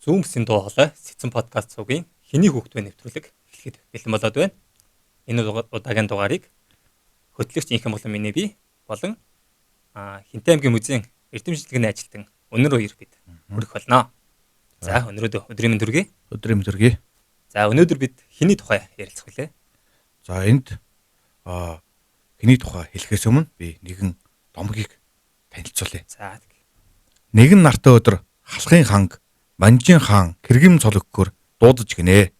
Зүүн бүсийн дуу хоолой Сэцэн подкаст сувгийн Хэний хүүхэд вэ нэвтрүүлэг эхлэхэд бэлэн болоод байна. Энэ удаагийн дугаарыг хөтлөгч Инхэн болон миний би болон Хинтээ аймгийн музейн эрдэм шинжилгээний ажилтан Өнөр уяр бид хүргэх болно. За, өнөрөө өдрийн мэнд хүргэе. Өдрийн мэнд хүргэе. За, өнөөдөр бид хэний тухай ярилцах вүлээ? За, энд хэний тухай хэлэхээс өмнө би нэгэн домгийг танилцуулъя. За. Нэгэн нартай өдөр Халахын ханг, Манжин хаан Кэргэм цол өгөхөөр дуудаж гинэ.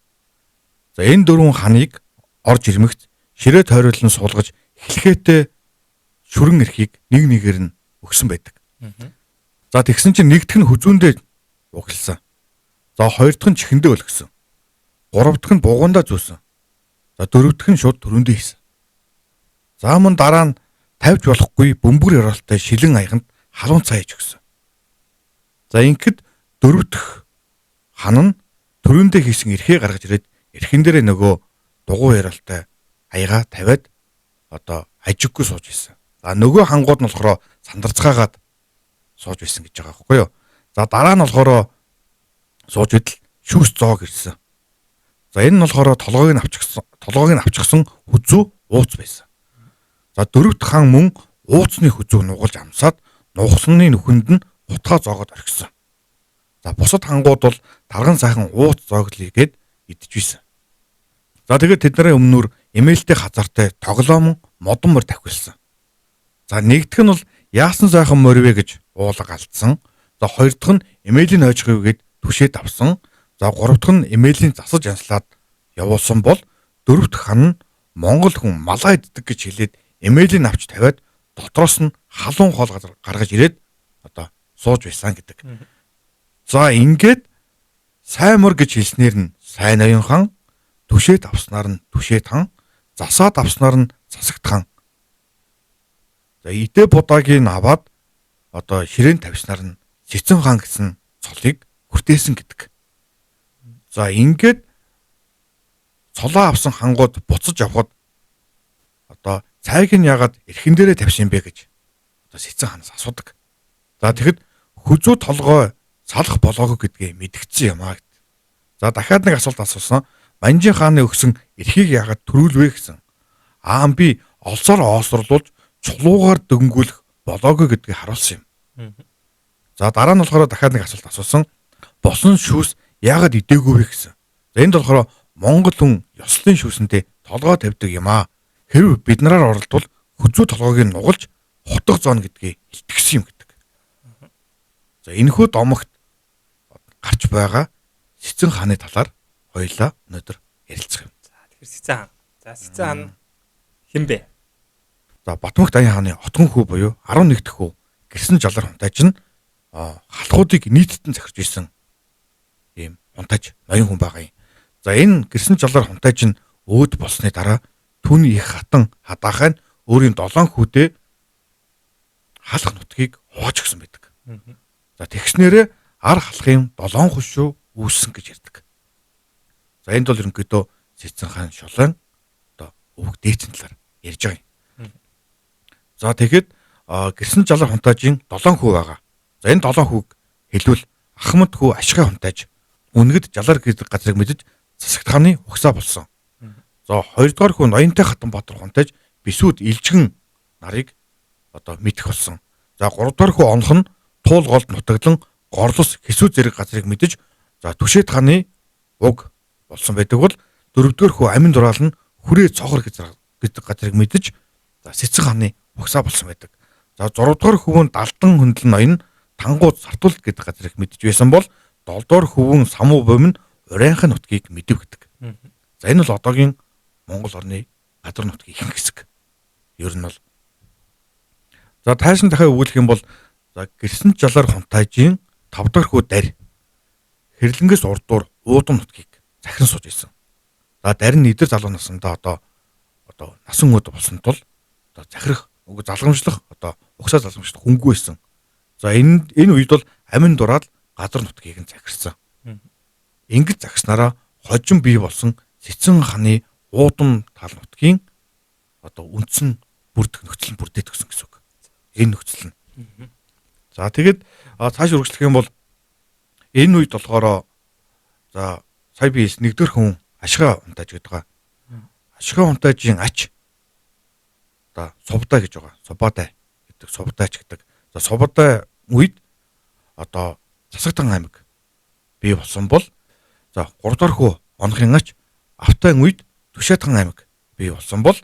За, энэ дөрвөн ханыг орж ирмэгц ширээ тойруулан суулгаж эхлэхээтэй шүрэн эрхийг нэг нэгээр нь өгсөн байдаг. За, тэгсэн чинь нэгдэх нь хүзүүндээ угласан. За, хоёр дахь нь чихэндээ өлгсөн. Гурав дахь нь бугуандаа зүүсэн. За, дөрөв дэх нь шууд төрөндөө хийсэн. За, мөн дараа нь тавьж болохгүй бөмбөр ёроолтой шилэн аяганд халуун цай иж өгсөн. За, ингээд дөрөв дэх хан нь төрөндөө хийсэн эрхээ гаргаж ирээд эрхэн дээрээ нөгөө дугуй ёроолтой аяга тавиад одоо ажиггүй сууж исэн. За, нөгөө хангууд нь болохоор сандарцгаагаад сууж исэн гэж байгаа байхгүй юу? За, дараа нь болохоор сууж идэл шүүс зоог ирсэн. За, энэ нь болохоор толгойг нь авчихсан хүзүү ууц байсан. За, дөрөвт хан мөн ууцны хүзүүг нугалж амсаад нугасны нүхэнд нь хутгаа зоогоод орхисон. За, бусад хангууд бол тарган сайхан ууц зооглоё гэд идэж байсан. За, тэгээд тэдний өмнөр эмээлтэй хазаартай тоглоом модон морь тавхилсан. За, нэгдэх нь бол яасан сайхан морь вэ гэж уулга алдсан. За, хоёр дахь нь эмээлийн ойжхыг гэд түшээд авсан. За, гурав дахь нь эмээлийн засаж янслаад явуулсан бол дөрөв дэх хан нь Монгол хүн малгай иддэг гэж хэлээд эмээлийн авч тавиад дотроос нь халуун хоол гаргаж ирээд одоо сууж байсан гэдэг. За, ингээд сайн мор гэж хэлснээр нь сайн ноён хан, түшээд авснаар нь түшээд хан, засаад авснаар нь засагт хан. За, идэ будаагийг аваад одоо ширээн тавьснаар нь Сэцэн хаан гэсэн цолыг хүртээсэн гэдэг. За, ингээд цолоо авсан хангууд буцаж явхад одоо цайг нь ягаад эрхэн дээрээ тавьсан юм бэ гэж одоо Сэцэн хаанаас асуудаг. За, тэгэхэд хүзүү толгой салах болоогүй гэдгээ мэдгдсэн юм аа гэд. За, дахиад нэг асуулт асуусан. Манжин хааны өгсөн эрхийг ягаад төрүүлвэ гэсэн. Аа, би олсоор оосрлуулж чулуугаар дөнгүүлэх болоогүй гэдгийг харуулсан юм. За, дараа нь болохоор дахиад нэг асуулт асуусан. Босон шүүс яагаад идээгүй вэ гэсэн. За, энд болохоор Монгол хүн ёслолын шүүсэндээ толгой тавьдаг юм аа. Хэрв бид нараар оролдвол хүзүү толгойг нь нугалж хутга зооно гэдгийг илтгэсэн юм гэдэг. За, энэхүү домогт гарч байгаа Сэцэн хааны талаар хоёулаа өнөөдөр ярилцах юм. За, тэгэхээр Сэцэн хаан. За, Сэцэн хаан хэн бэ? За, Батмөх Даян хааны отгон хүү буюу 11 дэх хүү Гэрсэн жалар хунтайж нь халахуудыг нийтдэн захирч исэн ийм хунтайж ноён хүн байгаа юм. За, энэ Гэрсэн жалар хунтайж нь өөд болсны дараа түүний их хатан хадаахай нь өөрийн 7 хүүдээ халах нутгийг хувааж өгсөн байдаг. За, тэгснээрээ ар халахын 7 хошуу үүссэн гэж ярьдаг. За, энд бол ерөнхийдөө Сэцэн хаан шолон одоо өвөг дээдсийн талаар ярьж байгаа юм. За, тэгэхэд Гэрсэн жалар хунтаажийн 7 хүү байгаа. За, энэ 7 хүүг хэлбэл Ахмад хүү Ашигай хунтааж үнэгэд жалар гэдэг газрыг мэдэж Засагт хааны угсаа болсон. За, хоёрдугаар хүү Ноёнтой Хатанбаатар хунтааж Бисүүд Илжигэн нарыг одоо мэдэх болсон. За, гуравдугаар хүү Онох нь Туул голд нутаглан Горлос Хэсүү зэрэг газрыг мэдэж, за, Түшээд хааны уг болсон байдаг бол дөрөвдүгээр хүү Амин Дураал нь Хүрээ Цоохор гэдэг газрыг мэдэж, за, Сэцэн хааны угсаа болсон байдаг. За, 6 дугаар хөвөн Далдан хөндлөн ноён Тангууд Сартулт гэдэг газрыг мэдэж байсан бол 7 дугаар хөвөн Самуу бом нь Урайнхын нутгийг мэдэв гэдэг. За, энэ бол одоогийн Монгол орны газар нутгийн ихэнх хэсэг. Ер нь бол. За, таашин дахиад өгүүлэх юм бол, за, Гэрсэн жалар хунтайжийн 5 дахь хүү Дарь Хэрлэнгээс урдуур Уудам нутгийг захиран сууж исэн. За, Дарь нь эдэр залуу насандаа одоо насан өд болсон тул одоо захирах үгүй залгамжлах одоо угсаа залгамжлах хүнгүй байсан. За, энэ үед бол амин дураал газар нутгийг нь захирсан. Ингэж захирснараа хожим бий болсон Сэцэн ханы Уудам тал нутгийн одоо үндсэн бүрдэх нөхцөл нь бүрдээд өгсөн гэсэн үг. Энэ нөхцөл нь. За, тэгэд цааш үргэлжлэх юм бол энэ үед болохоор За сая би нэгдүгээр хүн Ашгаа Унтааж гэдэг байгаа. Ашгаа Унтаажийн ач одоо Сувдай гэж байгаа. Субадай гэдэг, Сувдайч гэдэг. За Сувдай үед одоо Засагтан аймаг бий болсон бол за 3 дахь хүү Онохын ач Автайн үед Түшаатхан аймаг бий болсон бол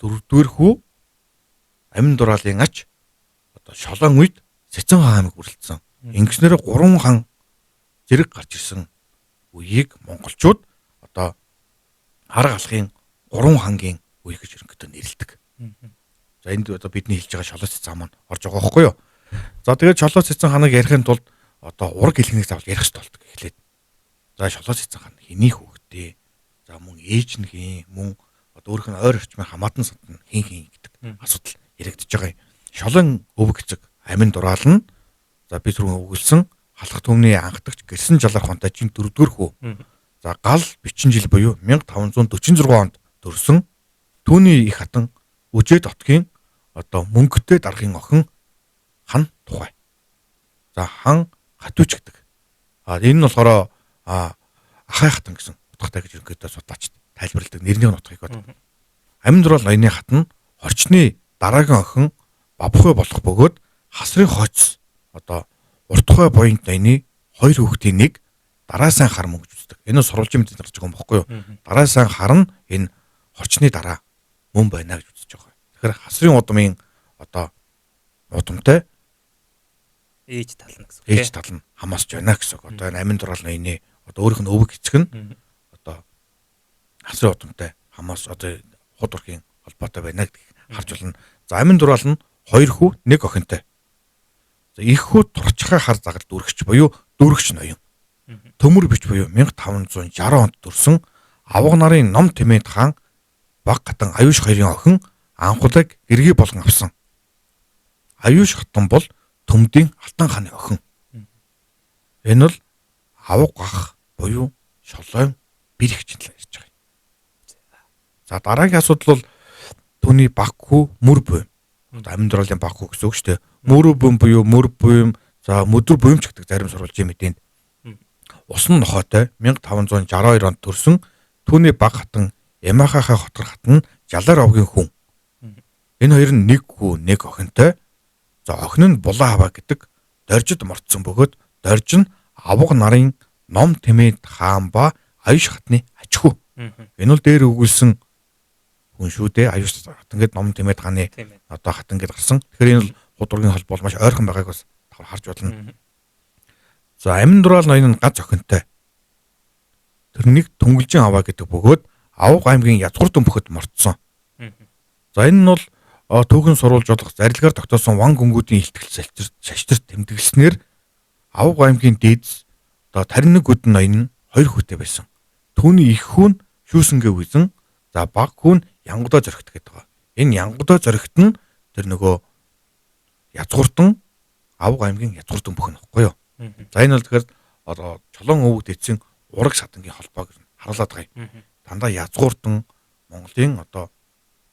4 дугаар хүү Амин Дураалын ач одоо Шолоон үед Цэцэн хаан аймаг бүрэлдсэн. Ингэснээр 3 хан зэрэг гарч ирсэн үеийг монголчууд одоо арга алхын 3 хангийн үе гэж ерөнхийдөө нэрлэдэг. За энд одоо бидний хэлж байгаа Шолоо Цэцэн хаан маань орж байгаа байхгүй юу? За тэгээд Шолоо Цэцэн хааныг ярихын тулд одоо ураг хэлхнийг заавал ярих хэрэгтэй болдог эхлээд. За Шолоо Цэцэн хаан хэний хүүхдээ? За мөн ээж нь хэн? Мөн одоо өөрийнх нь ойр орчмын хамаатан санд нь хэн хэн гэдэг асуудал яригдчихэж байгаа юм. Шолон өвөг эцэг Амин Дураал нь за би түрүүн өгүүлсэн халах түмний анхдагч Гэрсэн Жалар Хонтайчийн дөрөвдүгээр хүү. За гал бичин жил буюу 1546 онд төрсөн. Түүний их хатан Үжээд отгийн одоо мөнгөтэй даргын охин хан тухай. За хан Хатууч гэдэг. А энэ нь болохоор Ахай хатан гэсэн утгатай гэж ерөнхийдөө судлаачид тайлбарладаг нэрний утгыг бод. Амин Дураал ноёны хатан хорчны дараагийн охин Бабхой болох бөгөөд хасрын хойц одоо уртхой буян ноёны хоёр хүүхдийн нэг дараа сайн хар мөн гэж үздэг. Энэ нь сурвалжийн мэдээ гарч байгаа юм бохгүй юу? Дараа сайн хар нь энэ хорчны дараа мөн байна гэж үзэж байгаа. Тэгэхээр хасрын удмын одоо удамтай ээж тал нь гэсэн үг. Ээж тал нь хамаасч байна гэсэн үг. Одоо энэ Амин Дураал ноёны одоо өөрийнх нь өвөг эцэг нь одоо хасрын удамтай хамаас одоо худ урхийн холбоотой байна гэдгийг харж байна. За Амин Дураал нь хоёр хүү нэг охинтой. За их хүү Турчхай хар загал дүүрэгч буюу дүүрэгч ноён. Төмөр бич буюу 1560 онд төрсөн авга нарын ном тэмээд хаан баг хатан Аюуш хоёрын охин Анхулаг гэргий болгон авсан. Аюуш хатан бол Төмдийн Алтан хааны охин. Энэ бол авга ах буюу Шолоон бэрхчин талаар ярьж байгаа юм. За дараагийн асуудал бол түүний баг хүү Мөр буйм. Одоо Амин Дураалын баг хүү гэсэн үг шүү дээ. Мөр буйм буюу Мөр буйм, за Мөдөр буйм ч гэдэг зарим сурвалжийн мэдээнд. Усан нохойтой 1562 онд төрсөн түүний баг хатан Ямахахаа хотгор хатан нь Жалаар овгийн хүн. Энэ хоёр нь нэг хүү нэг охинтой. За охин нь Булаа хаваа гэдэг доржид мордсон бөгөөд дорж нь авга нарын ном тэмээд хаан ба Аюш хатны ач хүү. Энэ бол дээр өгүүлсэн хүн шүү дээ. Аюш хатан гээд ном тэмээд хааны одоо хатан гээд гарсан. Тэгэхээр энэ бол худургийн холбоо маш ойрхон байгааг бас харж байна. За Амин Дураал ноён нь гац охинтой. Тэр нэг Түнгэлжин аваа гэдэг бөгөөд Авга аймгийн Язгур дүмбөхөд мордсон. За энэ нь бол түүхэн сурвалж болох зарилгаар тогтоосон ван гүнгүүдийн илтгэл шаштрт тэмдэглэснээр Авга аймгийн дээдс одоо 21 гүдэн ноён нь хоёр хүүтэй байсан. Түүний их хүү нь Шүүсэнгээ үзэн, за баг хүү нь Янгудаа зоригт гэдэг байгаа. Энэ Янгудаа зоригт нь тэр нөгөө Язгууртан Авга аймгийн Язгур дүмбөх нь баггүй юу? За энэ бол тэгэхээр одоо Чолон өвөг дээдсийн ураг садангийн холбоог харуулад байгаа юм. Дандаа Язгууртан Монголын одоо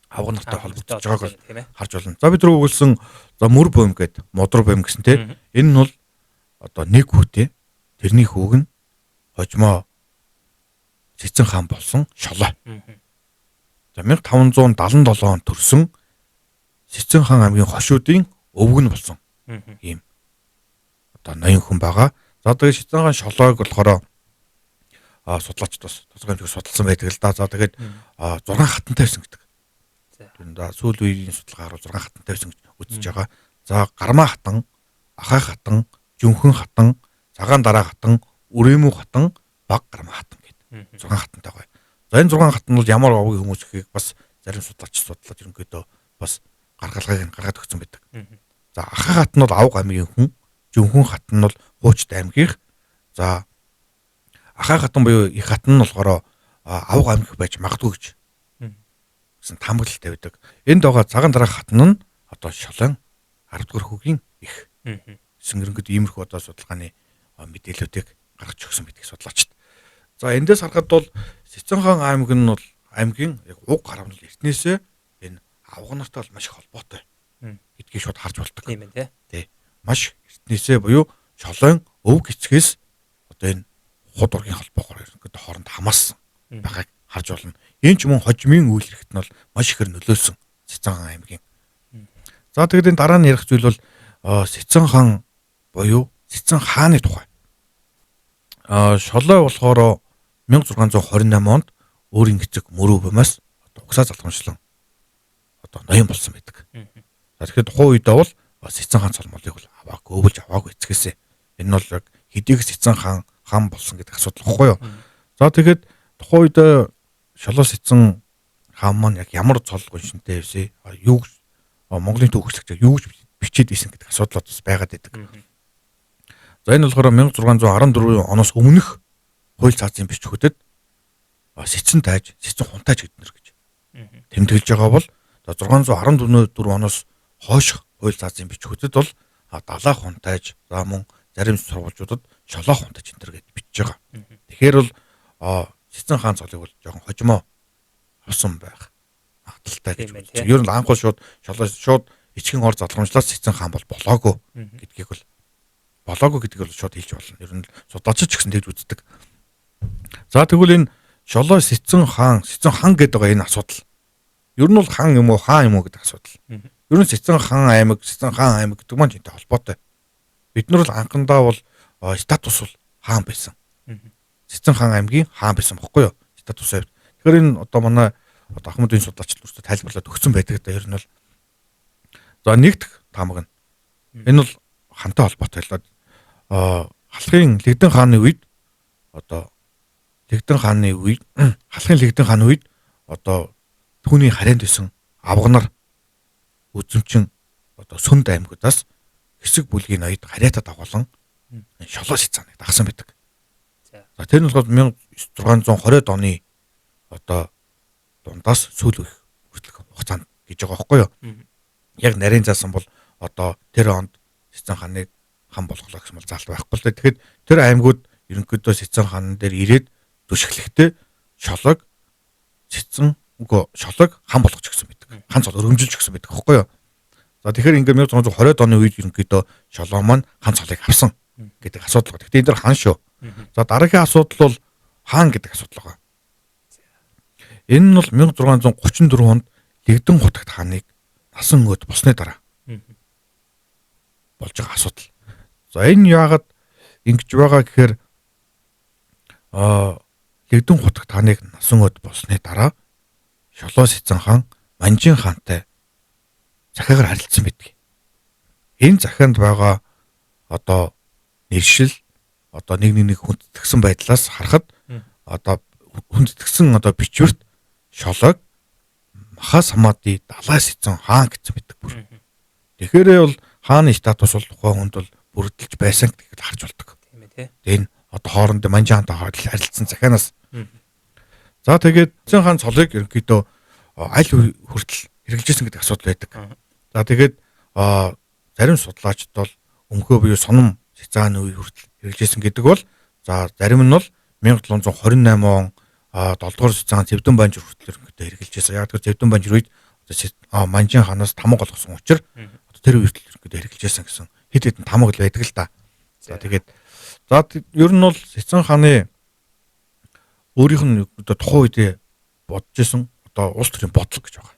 авга нартай холбогдож байгааг харж байна. За бид рүү өгүүлсэн за Мөр буйм гээд Мудар буйм гэсэн те. Энэ нь бол одоо нэг хүүтэй. Тэрний хүүг нь хожмоо Цэцэн хаан болсон Шолоо. За 1577 онд төрсөн Цэцэн хаан аймгийн хошуудын өвөг нь болсон ийм одоо ноён хүн байгаа. За тэгээд Цэцэн хаан Шолоог болохоор судлаачид бас тодорхой хэмжээгээр судалсан байдаг л да. За тэгээд 6 хатантай байсан гэдэг. За сүүл үеийн судалгаагаар 6 хатантай байсан гэж үзэж байгаа. За Гармаа хатан, Ахай хатан, Жүнхэн хатан, Цагаан дараа хатан, Үрээмүү хатан, Баг Гармаа хатан гэдэг 6 хатантай байгаа. За энэ 6 хатан бол ямар овгийн хүмүүс гэхийг бас зарим судлаач судлаад ерөнхийдөө бас гаргалгааг нь гаргаад өгсөн байдаг. За Ахай хатан бол Авга аймгийн хүн, Жүнхэн хатан нь бол Хуучид аймгийнх. За Ахай хатан буюу их хатан нь болохоор Авга аймгийнх байж магадгүй гэж гэсэн таамаглал тавьдаг. Энд байгаа Цагаан дараа хатан нь одоо Шолон 10 дугаар хүүгийн их. Гэсэн ерөнхийдөө иймэрхүү одоо судалгааны мэдээллүүдийг гаргаж өгсөн байдаг судлаачид. За эндээс харахад бол Цэцэн хаан аймаг нь бол аймгийн яг уг гарамжил эртнээсээ энэ авга нартай бол маш их холбоотой гэдгийг шууд харж болдог. Тийм ээ тий. Маш эртнээсээ буюу Шолон өвөг эцгээс одоо энэ худ ургийн холбоогоор ерөнхийдөө хооронд хамаасан байгааг харж болно. Энэ ч мөн хожмын үйл хэрэгт нь бол маш ихээр нөлөөлсөн Цэцэн хаан аймгийн. За тэгээд энэ дараа нь ярих зүйл бол Цэцэн хаан буюу Цэцэн хааны тухай. Шолой болохоор 1628 онд өөрийн эцэг Мөрөө бумаас угсаа залхамжлан одоо ноён болсон байдаг. За тэгэхээр тухайн үед бол Цэцэн хаан цолмолыг бол аваагүй, өвөлж аваагүй эцгээсээ. Энэ нь бол яг хэдийгээр Цэцэн хаан хан болсон гэдэг асуудал баггүй юу? За тэгээд тухайн үед Шолоо Цэцэн хаан маань яг ямар цол гоншинтэй байсан, юу Монголын түүхчлэгч юу гэж бичээд байсан гэдэг асуудал бас байгаад байдаг. За энэ болохоор 1614 оноос өмнөх хууль цаазын бичгүүдэд Сэцэн тайж, Сэцэн хунтайж гэднэр гэж тэмдэглэж байгаа бол 614 оноос хойших хууль цаазын бичгүүдэд бол далаа хунтайж, за мөн зарим сурвалжуудад шолоо хунтайж энэ төр гэж бичиж байгаа. Тэгэхээр бол Сэцэн хаан цолыг бол жоохон хожимоо авсан байх магадлалтай гэж үзэж. Ер нь анх бол шууд шолоо шууд ичгэн ор залгамжлаас Сэцэн хаан бол болоогүй гэдгийг бол болоогүй гэдгийг бол шууд хэлж болно. Ер нь судлаач ч гэсэн тэгж үздэг. За тэгвэл энэ Шолоо Сэцэн хаан, Сэцэн хан гэдэг байгаа энэ асуудал. Ер нь бол хан юм уу, хаан юм уу гэдэг асуудал. Ер нь Сэцэн хаан аймаг, Сэцэн хаан аймаг гэдэг маань энэтэй холбоотой. Бид нар бол анхандаа бол статус бол хаан байсан. Сэцэн хаан аймгийн хаан байсан бохгүй юу? Статус байв. Тэгэхээр энэ одоо манай одоо Ахмадын судлаач нар тайлбарлаад өгсөн байдаг да ер нь бол. За нэгдэх таамаг нь. Энэ бол хантай холбоотой л халахын Лэгдэн хааны үед одоо Лэгдэн хааны үед халахын Лэгдэн хааны үед одоо түүний харайнд байсан авганар үзэмчин одоо Сүнд аймагудаас хэсэг бүлгийн ноёд харьяатаа дагуулan Шолоо Сэцэныг дагсан байдаг. За тэр нь болохоор 1620-од оны одоо дундаас сүүл үех хүртэлх хугацаанд гэж байгаа байхгүй юу? Яг нарийн заасан бол одоо тэр онд Сэцэн хааныг хан болголоо гэсэн бол заалт байхгүй л дээ. Тэгэхэд тэр аймагуд ерөнхийдөө Сэцэн хаан дээр ирээд түшиглэхдээ Шолог Сэцэн үгүй Шолог хан болгож өгсөн байдаг. Хан цол өргөмжилж өгсөн байдаг байхгүй юу? За тэгэхээр ингээд 1620-од оны үед ерөнхийдөө Шолоо маань хан цолыг авсан гэдэг асуудал байна. Гэхдээ энэ дэр хан шүү. За дараагийн асуудал бол хаан гэдэг асуудал байгаа. Энэ нь бол 1634 онд Лэгдэн хутагт хааныг насан өд болсны дараа болж байгаа асуудал. За энэ яагаад ингэж байгаа гэхээр Лэгдэн хутагт хааныг насан өд болсны дараа Шолоо Сэцэн хаан Манжин хаантай захиагаар харилцсан байдаг. Энэ захианд байгаа одоо нэршил одоо нэг нэг хүндэтгсэн байдлаас харахад одоо хүндэтгсэн одоо бичвэрт Шолоог Маха Самади Далай Сэцэн хаан гэсэн байдаг бүр. Тэгэхээр бол хааны статус бол тухайн хүнд бол бүрдэлж байсан гэдгийг харж болдог. Тийм ээ тий. Энэ одоо хоорондоо Манжин хаантай харилцсан захианаас. За тэгээд Сэцэн хаан цолыг ерөнхийдөө аль хүртэл хэрэгжилжсэн гэдэг асуудал байдаг. За тэгээд зарим судлаачид бол өмхөө буюу соном Сэцэн хааны үе хүртэл хэрэгжилжсэн гэдэг бол за зарим нь бол 1728 он 7 дугаар Сэцэн хаан Зэвдэн банжир хүртэл ерөнхийдөө хэрэгжилжсэн. Яг тэр Зэвдэн банжир үед Манжин хаанаас тамга олгосон учраас одоо тэр үе хүртэл ерөнхийдөө хэрэгжилжсэн гэсэн хэд хэдэн тамга л байдаг л да. За тэгээд за ер нь бол Сэцэн хааны өөрийнх нь одоо тухайн үедээ бодож исэн одоо улс төрийн бодлого гэж байгаа.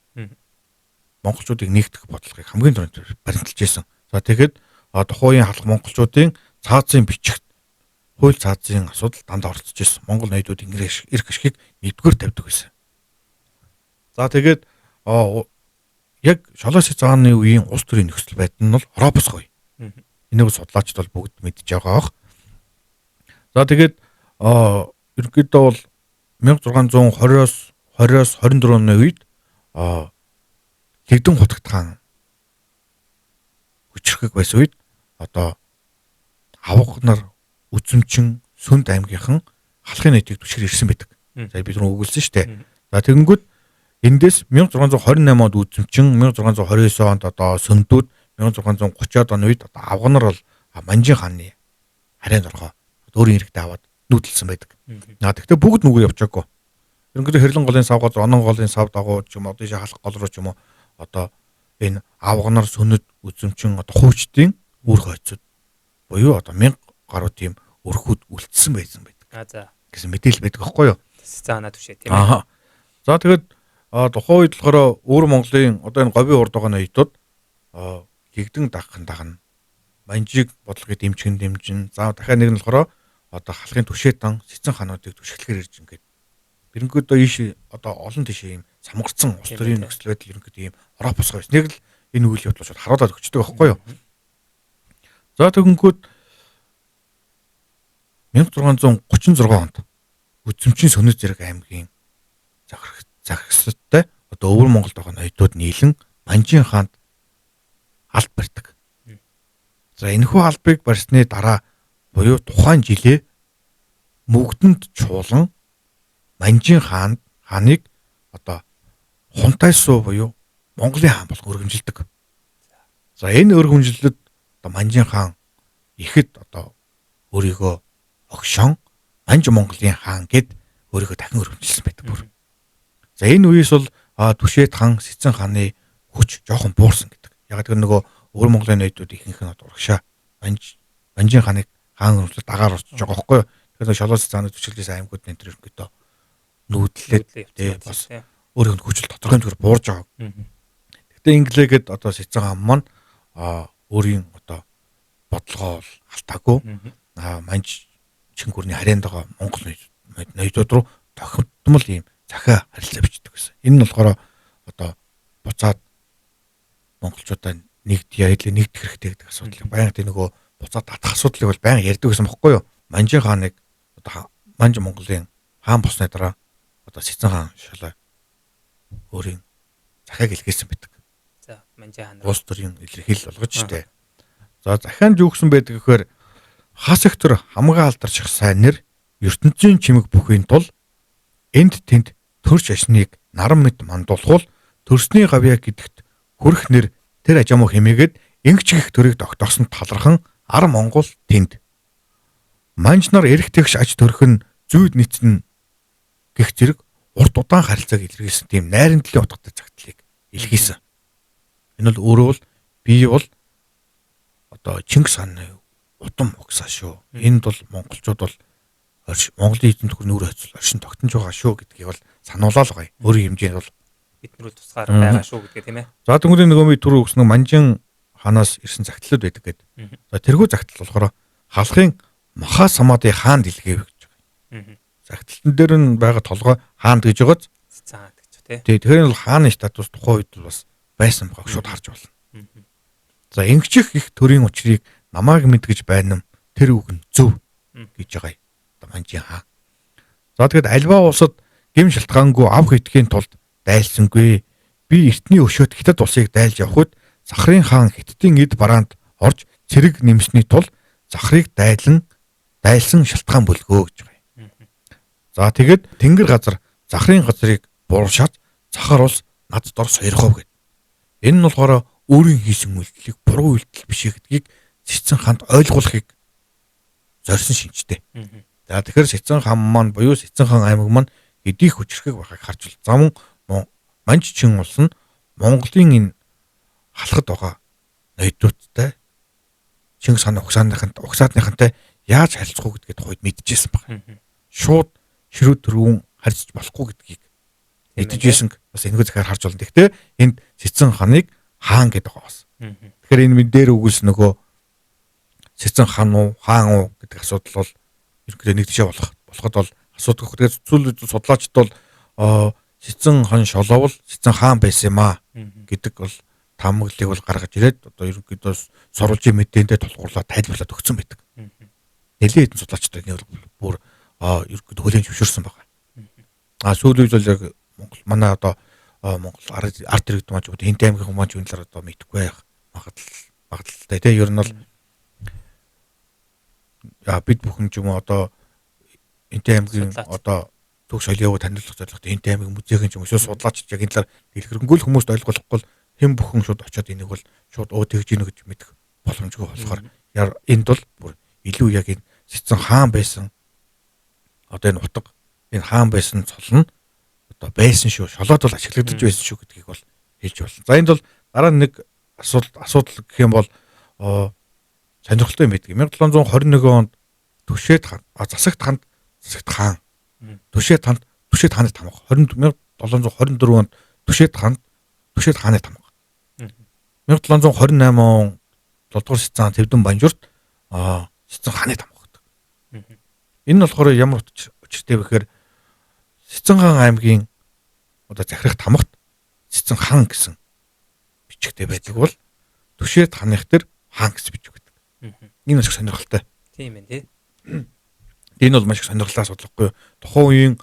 Монголчуудыг нэгтгэх бодлогыг хамгийн түрүүнд баримталж исэн. За тэгэхэд тухайн үеийн халах монголчуудын цаазын бичигт хууль цаазын асуудал дандаа оролцож исэн. Монгол ноёдууд эрх ашгийг нэгдүгээр тавьдаг байсан. За тэгээд яг Шолоо Сэцэн хааны үеийн улс төрийн нөхцөл байдал нь бол Оробосгой. Энийг судлаачид бол бүгд мэдж байгаа бох. За тэгээд ерөнхийдөө бол 1620-оос 20-оос 24 оны үед Лэгдэн хутагт хаан хүчрхэг байсан үед одоо авга нар үзэмчин Сүнд аймгийнхан халахын нийтийг түшгэр ирсэн байдаг. За бид нар өгүүлсэн шүү дээ. За тэгэнгүүт эндээс 1628 онд үзэмчин, 1629 онд одоо Сөндүүд, 1630-ад оны үед одоо авга нар бол Манжин хааны харайнд орхоо өөрийн хэрэгтэй аваад нүүдэлсэн байдаг. Тэгэхдээ бүгд нүгээр явчаагүй. Ерөнхийдөө Хэрлэн голын сав газар, Онон голын сав дагуу ч юм уу, одоо халах гол руу ч юм уу одоо энэ авга нар Сөнөд үзэмчин одоо хуучдын үр хойцод буюу одоо 1000 гаруй тийм өрхүүд үлдсэн байсан байдаг. байдаг. Гэсэн мэдээлэл байдаг аахгүй юу? Цэцэн ханаа түшээ тийм ээ. За тэгээд тухайн үед болохоор өвөр Монголын одоо энэ говийн урд байгаа ноёдууд гэгдэн дагхан дагна. Манжиг бодлогыг дэмжин дэмжин. За дахиад нэг нь болохоор одоо халахын түшээ дан цэцэн хануудыг түшиглэхээр ирж ингээд ерөнхийдөө ийш одоо олон тийш ийм самгарцсан улс төрийн нөхцөл байдал ерөнхийдөө ийм ороо босгоо байсан. Нэг л энэ үйл явдал шууд харуулад өгчдөг байхгүй юу? За тэгэнгүүт 1636 онд Үзэмчийн Сөнөд зэрэг аймгийн захирагчтай одоо өвөр Монголд байгаа ноёдууд нийлэн Манжин хаанд алд барьдаг. За энэхүү албыг барьсны дараа буюу тухайн жилээ мөгдөнд чуулан Манжин хааныг одоо Хунтайсуу буюу Монголын хаан болгон өргөмжилдөг. За энэ өргөмжлөлд одоо Манжин хаан ихэд одоо өөрийгөө огшоон Манж Монголын хаан гэд өөрийгөө дахин өргөмжилсөн байдаг бүр. За энэ үеэс бол Түшээд хаан, Сэцэн хааны хүч жоохон буурсан гэдэг. Яг тэр нөгөө өвөр Монголын ноёдууд ихэнх нь урагшаа Манжин хааныг хаан өргөмжлөлд дагаар орчиж байгаа байхгүй юу. Тэгэхээр шолоос цаанаа түшиглээс аймагуд энэ төр ерөнхийдөө нүүдлээд тий бас өөрийнх нь хүчил тодорхой хэмжээгээр буурж байгаа. Гэхдээ инглээгээд одоо Сэцэн хаан маань өөрийн одоо бодлогоо бол алтаагүй. Манж Чингүрний харьяанд байгаа Монгол ноёдууд руу тохиомл ийм захиа харилцаа бичдэг гэсэн. Энэ нь болохоор одоо буцаад монголчуудаа нэгдъя, илүү нэгдэх хэрэгтэй гэдэг асуудлыг байнга тийм нөгөө буцаад татах асуудлыг бол байнга ярьдаг гэсэн бохгүй юу? Манжин хааныг одоо Манж Монголын хаан болсны дараа одоо Сэцэн хаан шалаа өөрийн захиаг илгээсэн байдаг. За Манжин хаан улс төрийн илэрхийлэл болгож штэ. За захианд юу гэсэн байдаг гэхээр хас их төр хамгаа алдарших сайн нэр ертөнцийн чимэг бүхийн тул энд тэнд төрч ашныг наран мэд мандуулахул төрсний гавья гэдэгт хүрх нэр тэр ажаамуу хэмээгээд ингэч гих төрийг тогтоосон талархан ар Монгол тэнд манж нар эрх тэгш аж төрх нь зүйд нийцнэ гих зэрэг урт удаан харилцааг илэрхийлсэн тийм найрамдлын утгатай загтлыг илгээсэн. Энэ бол өөрөө бол би бол одоо Чингис хааны удам угсаа шүү. Энд бол монголчууд бол Монголын эзэн төхөр нүрэ хоцол оршин тогтнож байгаа шүү гэдгийг бол сануулаа л гоё. Өөрийн хэмжээнд бол бид нар бол тусгаар байгаа шүү гэдгээ тийм ээ. За тэнгуүний нөгөө би түрүү өгсөн Манжин хаанаас ирсэн загтлууд байдаг гэдэг. За тэрхүү загтал болохоор халахын Маха Самадын хаанд илгээв гэж байгаа. Загталтан дээр нь байгаа толгой хаанд гэж байгааз цаан гэж тий. Тий, тэгэхээр бол хааны статус тухайн үед бас байсан байгааг шууд харж байна. За ингэчих их төрийн учрыг намайг мэдгэж байна юм тэр үг нь зөв гэж байгаа юм. Одоо Манжин хаан. За тэгэд альва улсад гэм шалтгаангүй ав хитгэхийн тулд дайлсангүй. Би эртний өшөөт хятад улсыг дайлж явах үед Захрын хаан хятадын эд бараанд орж цэрэг нэмсний тул Захрыг дайлсан шалтгаан бүлгөө гэж байгаа юм. За тэгэд Тэнгэр газар Захрын газрыг бууршаад Захар улс над дор сойрхов гэд. Энэ нь болохоор өөрийн хийсэн үйлдэлийг буруу үйлдэл биш гэдгийг Цэцэн хаанд ойлгуулахыг зорьсон шинжтэй. За тэгэхээр Цэцэн хаан маань буюу Цэцэн хаан аймаг маань хэдий хүчрхэг байхыг харж байна. За мөн Манжчин улс нь Монголын энэ халахад байгаа ноёдуудтай Чингис хааны угсаадныхантай яаж харилцах уу гэдгээ тухайд мэдчихсэн байна. Шууд ширүү төрүүн харьцаж болохгүй гэдгийг мэдчихсэн. Бас энэгүй захиар харж болно. Гэхдээ энд Цэцэн хааныг хаан гэдэг байгаа бас. Тэгэхээр энэ мэд дээр өгүүлсэн нөгөө Цэцэн хан уу, хаан уу гэдэг асуудал бол ерөнхийдөө нэг тишээ болоход бол асуудаг. Тэгээд сүүл судлаачд бол Цэцэн хан шолоовол Цэцэн хаан байсан юм аа гэдэг бол таамаглалыг бол гаргаж ирээд одоо ерөнхийдөө сурвалжийн мэдээндээ тулгуурлаад тайлбарлаад өгсөн байдаг. Нэлээд хэдэн судлаачдад энэ бол бүр ерөнхийдөө хүлээн зөвшөөрсөн байгаа. А сүүлийн үед бол яг Монгол манай одоо Монгол ард иргэд маань ч юм уу Хинт аймгийн хүмүүс ч энэ талаар одоо мэдэхгүй байх магадлалтай тий. Ер нь бол бид бүхэн ч юм уу одоо Хинт аймгийн одоо төг соёлын өвөө танилцах зорилготой Хинт аймгийн музейн ч юм уу эсвэл судлаач яг энэ талаар дэлгэрэнгүй л хүмүүст ойлгуулахгүй хэн бүхэн шууд очиод энийг бол шууд өө тэгж ийнэ гэж мэдэх боломжгүй болохоор энд бол бүр илүү яг энэ Цэцэн хаан байсан одоо энэ утга энэ хаан байсан цол нь одоо байсан шүү. Шолоод бол ашиглагдаж байсан шүү гэдгийг бол хэлж болно. За энд бол дараа нэг асуудал гэх юм бол сонирхолтой юм байдаг. 1721 онд Түшээд хаан засагт ханд Засагт хаан. Түшээд ханд Түшээд хааны тамга 1724 онд Түшээд ханд Түшээд хааны тамга. 1728 он 7 дугаар Цэцэн Тэвдэн Банжурт Цэцэн хааны тамга гэдэг. Энэ нь болохоор ямар учиртай вэ гэхээр Цэцэн хаан аймгийн одоо захирах тамгат Цэцэн хаан гэсэн бичигтэй байдаг бол Түшээд хааных дээр хаан гэсэн бичиг байдаг. Энэ маш их сонирхолтой. Тийм ээ тий. Энэ бол маш их сонирхолтой асуудал байхгүй юу? Тухайн үеийн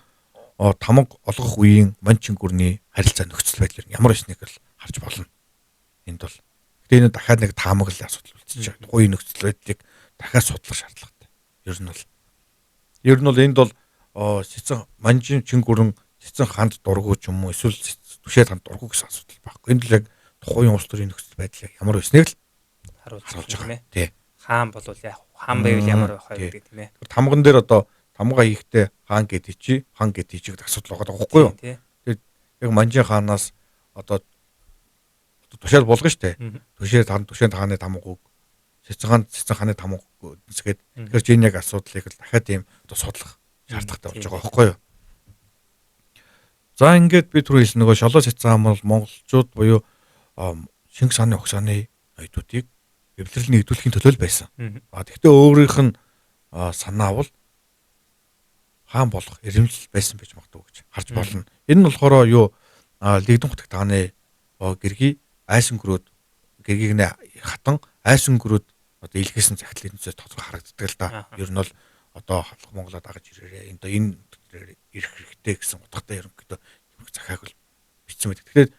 тамга олгох үеийн манчин гүрний харилцаа нөхцөл байдал ямар байсныг л харж болно. Энд бол. Гэтэ энэ дахиад нэг таамаглалын асуудал үлдчихэж байгаа. Тухайн үеийн нөхцөл байдлыг дахиад судлах шаардлагатай. Ер нь бол энд бол Цэцэн манжин чингүрэн Цэцэн ханд дургу ч юм уу эсвэл Түшээд ханд дургу гэсэн асуудал байхгүй. Энд л яг тухайн үеийн улс төрийн нөхцөл байдал ямар байсныг л харуулж байгаа. Тий. Хаан бол яг хаан байвал ямар байх вэ гэдэг тийм ээ. Тамган дээр одоо тамга хийхдээ хаан гэдэг чи хан гэдэг чи гэдэг асуудал байгаа байхгүй юу? Тэгээд яг манжин хаанаас одоо тушаал болгоно штэ. Түшээд хаан Түшээд хааны тамга үг Цэцэн хаан Цэцэн хааны тамга үсгээд тэгэхээр чи энэ яг асуудлыг л дахиад ийм одоо судлах шаардлагатай болж байгаа байхгүй юу? За ингээд би түрүү хэлсэн нөгөө Шолоо Цэцэн хаан бол монголчууд буюу Чингис хааны угсааны ноёдуудыг эвлэрэл нэгдүүлэхийн төлөө л байсан. А тэгвэл өөрийнх нь санаа бол хаан болох эрэмжил байсан байж магадгүй гэж харж болно. Энэ нь болохоор юу Лэгдэн хутагт хааны гэргий айсан гөрөөд гэргийг нэ хатан айсан гөрөөд одоо илгээсэн захидал энэсээ тодорхой харагддаг л да. Ер нь бол одоо халах Монголоо дагаж ирээрээ энэ энэ ирэх хэрэгтэй гэсэн утгатай ерөнхийдөө захиаг бол бичсэн байдаг. Тэгэхээр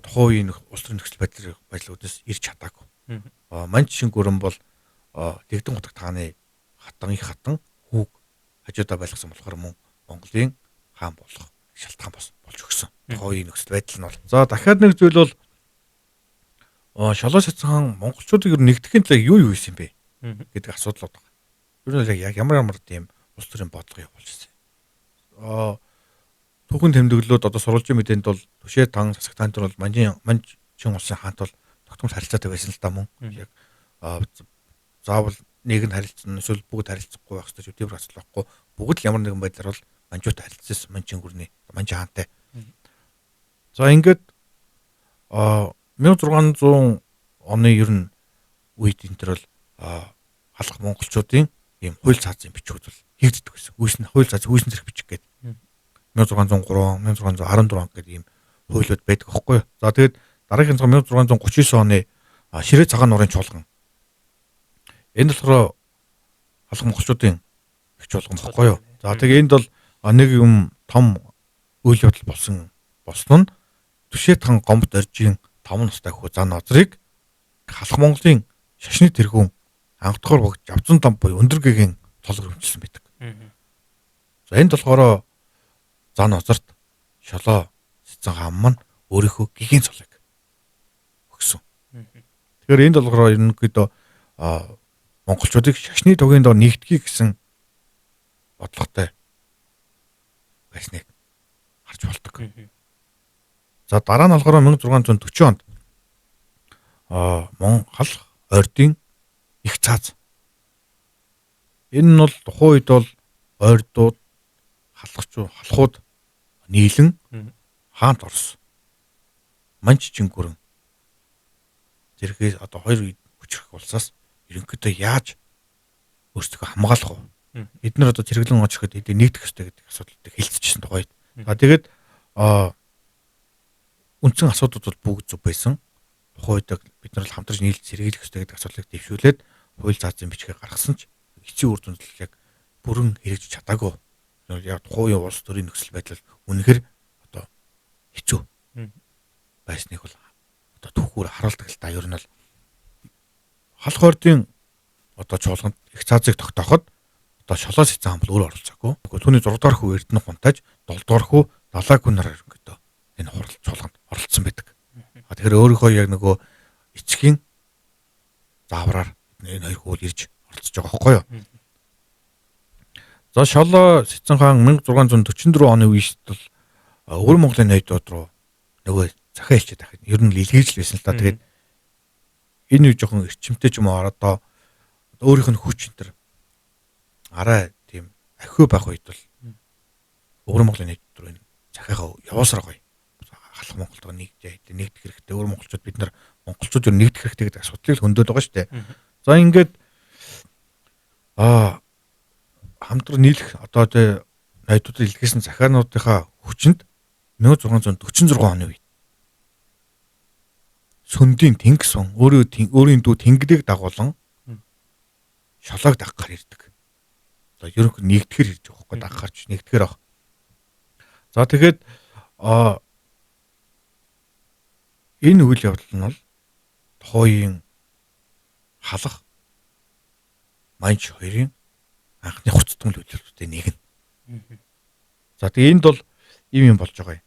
тухайн үеийн улс төрийн нөхцөл байдлын байдлуудаас ирж чадаагүй. Манч шингүрэн бол Лэгдэн хутагт хааны хатан их хатан хүүг хажуудаа байлгасан болохоор мөн Монголын хаан болох шалтгаан бас болж өгсөн. Тухайн үеийн нөхцөл байдал нь бол. За дахиад нэг зүйл бол Шолоо Цэцэн хаан монголчуудыг ер нь нэгдэхийн төлөө юу юу хийсэн бэ гэдэг асуудал байна. Ер нь яг ямар ямар тийм улс төрийн бодлого явуулж ирсэн. Түүхэн тэмдэглэлүүд одоо сурвалжийн мэдээнд бол Түшээд таан Засаг таан тэр бол манжин манчин улсын хаант бол тогтмол харилцаатай байсан л да мөн. Яг заавал нэг нь харилцсан эсвэл бүгд харилцахгүй байх хэрэгтэй тийм асуудал байхгүй. Бүгд л ямар нэгэн байдлаар бол манжуутай харилцсан манчин гүрний манжин хаантай. За ингээд 1600 оны ер нь үед энэ төр бол халах монголчуудын ийм хууль цаазын бичгүүд бол хийгддэг байсан. Үүсэн хууль цааз үүсэн зэрэг бичиг гэдэг. 1603, 1614 он гэдэг ийм хуулиуд байдаг аахгүй юу. За тэгээд дараагийн 1639 оны ширээ цагаан нуурын чуулган. Энэ болохоор халах монголчуудын их чуулган баггүй юу. За тэгээ энд бол нэг юм том үйл явдал болсон болсон нь Түшээд хаан Гомбод оржийн 5 настай хүү Зан Озрыг халах Монголын шашны тэргүүн анхдгаар богд Жавзан том буюу өндөр гэгийн цол өрөмжлөсөн байдаг. За энд болохоор Зан Озерт Шолоо Цэцэн хаан маань өөрийнхөө гэгийн цолыг өгсөн. Тэгэхээр энд болохоор ерөнхийдөө монголчуудыг шашны тугийн дор нэгтгэе гэсэн бодлоготой байсныг харж болдог. За дараа нь болохоор 1640 онд Монгол ойрдын их цааз. Энэ нь бол тухайн үед бол ойрдууд халахууд нийлэн хаант Орос Манч Чингүрэн зэрэгээс одоо хоёр хүчрэх улсаас ерөнхийдөө яаж өөрсдөө хамгаалах вэ? Эд нар одоо зэрэглэн оч ирэхэд эдийг нэгдэх ёстой гэдэг асуудлыг хэлцчихсэн тухайд. За тэгээд үндсэн асуудлууд бол бүгд зөв байсан. Тухайн үед бид нар л хамтарч нийлж сэргийлэх ёстой гэдэг асуудлыг дэвшүүлээд хууль заазын бичгээ гаргасан ч эцсийн үр дүнд л яг бүрэн хэрэгжиж чадаагүй. Яг тухайн үеийн улс төрийн нөхцөл байдал үнэхээр одоо хэцүү байсныг бол одоо түүхүүр харуулдаг л та. Ер нь бол халах ордын одоо чуулганд их цаазыг тогтооход одоо Шолоо Цэцэн хаан бол өөр оролцоогүй. Түүний 6 дугаар хүү Эрдэнэ гунтаж 7 дугаар хүү Далаагүй нар ерөнхийдөө энэ хурал чуулганд оролцсон байдаг. Тэгэхээр өөрийнхөө яг нөгөө эцгийн заавраар энэ хоёр хүү ирж оролцож байгаа байхгүй юу? За Шолоо Цэцэн хаан 1644 оны үеэс бол Өвөр Монголын ноёдууд руу нөгөө захиа хэлчихэд дахид ер нь л илгээж л байсан л та. Тэгээд энэ үе жоохон эрчимтэй ч юм уу одоо өөрийнх нь хүч энэ төр арай тийм Ахиу байх үед бол Өвөр Монголын нийт рүү энэ захиагаа явуусаар гоё. Халах Монголд нэгдэх хэрэгтэй. Өвөр монголчууд бид нар монголчууд юу нэгдэх хэрэгтэй гэдэг асуудлыг хөндөд байгаа шүү дээ. За ингээд хамтран нийлэх одоо тэ ноёдуудад илгээсэн захиануудынхаа хүчинд 1646 оны үед Сүндийн Тэнгис он өөрийн дүү Тэнгидийг дагуулan шолоог дагахаар ирдэг. За ерөнхийдөө нэгдэхэр ирж байгаа байхгүй дагахаарч нэгдэхэр ах. За тэгээд энэ үйл явдал нь бол тухайн халах Манж хоёрын анхны хуцтмал үйл явдлуудын нэг нь. За тэгээ энд бол ийм юм болж байгаа юм.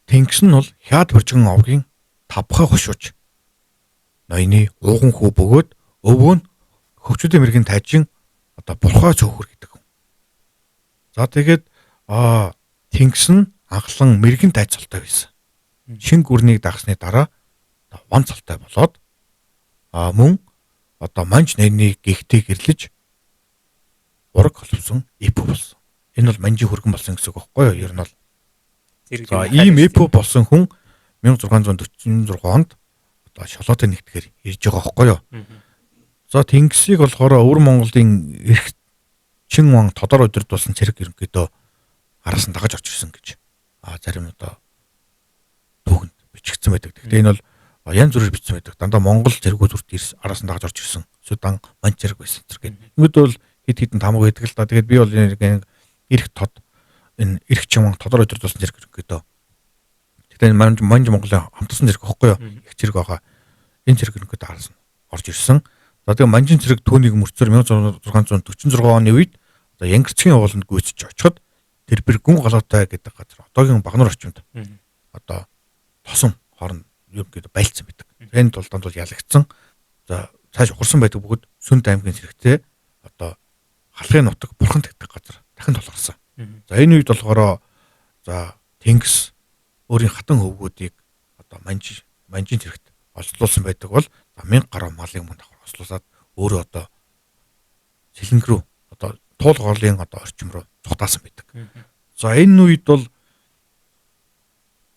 Тэнгис нь бол Хяад Бөржгөн овгийн тавхай хошууж ноёны ууган хүү бөгөөд өвөө нь хөвчүүдийн мэрэгэн тайжин одоо бурхай цөөхөр гэдэг. За тэгээд Тэнгис нь анхлан мэрэгэн тайз цолтой байсан. Шинг гүрнийг дагсны дараа ван цолтой болоод мөн одоо Манж ноёны гихтийг гэрлэж ураг холбосон эпо болсон. Энэ бол Манжийн хүргэн болсон гэсэн үг байхгүй юу? Ер нь бол за ийм эпо болсон хүн 1646 онд одоо шолоотой нэгтгэхээр ирж байгаа байхгүй юу? За Тэнгисийг болохоор Өвөр Монголын эрх чин ван тодор удирдуулсан цэрэг ерөнхийдөө араас нь дагаж орж ирсэн гэж зарим одоо түүхэнд бичигдсэн байдаг. Гэхдээ энэ бол янз бүрээр бичсэн байдаг. Дандаа Монгол цэргүүд хүрт араас нь дагаж орж ирсэн. Эсвэл дан Манж цэрэг байсан зэрэг. Ингээд бол хэд хэдэн тамга байдаг л да. Тэгээд би бол энэ эрх тод энэ эрх чин ван тодор удирдуулсан цэрэг ерөнхийдөө. Гэхдээ энэ Манж Монголын хамтарсан цэрэг байхгүй юу? Их цэрэг байгаа. Энэ цэрэг ерөнхийдөө араас нь орж ирсэн. За тэгээ Манжин цэрэг түүнийг мөрцөөр 1646 оны үед одоо Янгирцгийн ууланд гүйцэж очиход тэр бэр гүн галаатай гэдэг газар одоогийн Багнуур орчимд одоо тосон хооронд ерөнхийдөө байлцсан байдаг. Энэ тулдаанд бол ялагдсан. За цааш ухарсан байдаг бөгөөд Сүнд аймгийн цэрэгтэй одоо Халахын нутаг Бурхан тэгдэг газар дахин тулгарсан. За энэ үед болохоор за Тэнгис өөрийн хатан хөвгүүдийг одоо Манжин цэрэгт олзлуулсан байдаг бол за 1000 гаруй малын мөн давхар ослуулаад өөрөө одоо Сэлэнг рүү одоо туул голын одоо орчим руу цугтаасан байдаг. За энэ үед бол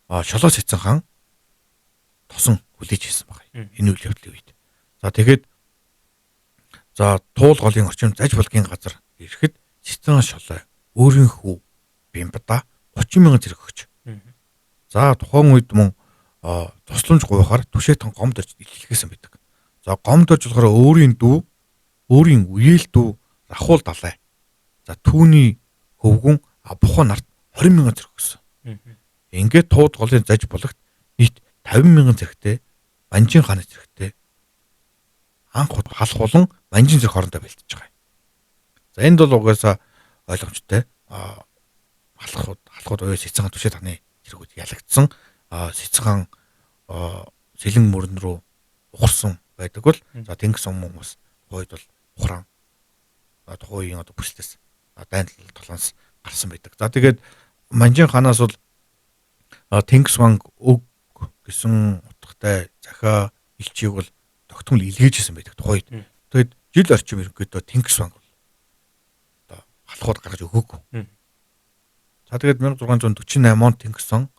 Шолоо Цэцэн хаан тосон хүлээж ирсэн байна. Энэ үйл явдлын үед. За тэгээд за туул голын орчим заж булгийн газар ирэхэд Цэцэн Шолоо өөрийн хүү Бямбада 30 мянган зэрэг өгч. За тухайн үед мөн тусламж гуйхаар Түшээтэн гомд орж илтгэсэн байдаг. За гомд орж болохоор өөрийн дүү, өөрийн үеэл дүү Рахуул далай. За түүний хөвгүн Абухан нарт 20 мянган зэрэг өгсөн. Ингээд тууд голын заж булагт нийт 50 мянган зэрэгтэй Манжин хааны зэрэгтэй анх халах болон Манжин зэрэг хоорондоо бэлтэж байгаа юм. За энд бол угаасаа ойлгомжтой. Халахуд уяа Цэцэн хаан Түшээ таны зэрэгүүд ялагдсан. Цэцэн хаан Сэлэн мөрөн рүү ухарсан байдаг бол за Тэнгис он мөн бас тухайд бол ухран тухайн үеийн одоо бүслээс дайн толоонс гарсан байдаг. За тэгээд Манжин хаанаас бол Тэнгис ван өг гэсэн утгатай захиа элчийг бол тогтмол илгээжсэн байдаг тухайд. Тэгээд жил орчим ерөнхийдөө Тэнгис ван бол одоо халахуд гаргаж өгөөгүй. За тэгээд 1648 онд Тэнгис он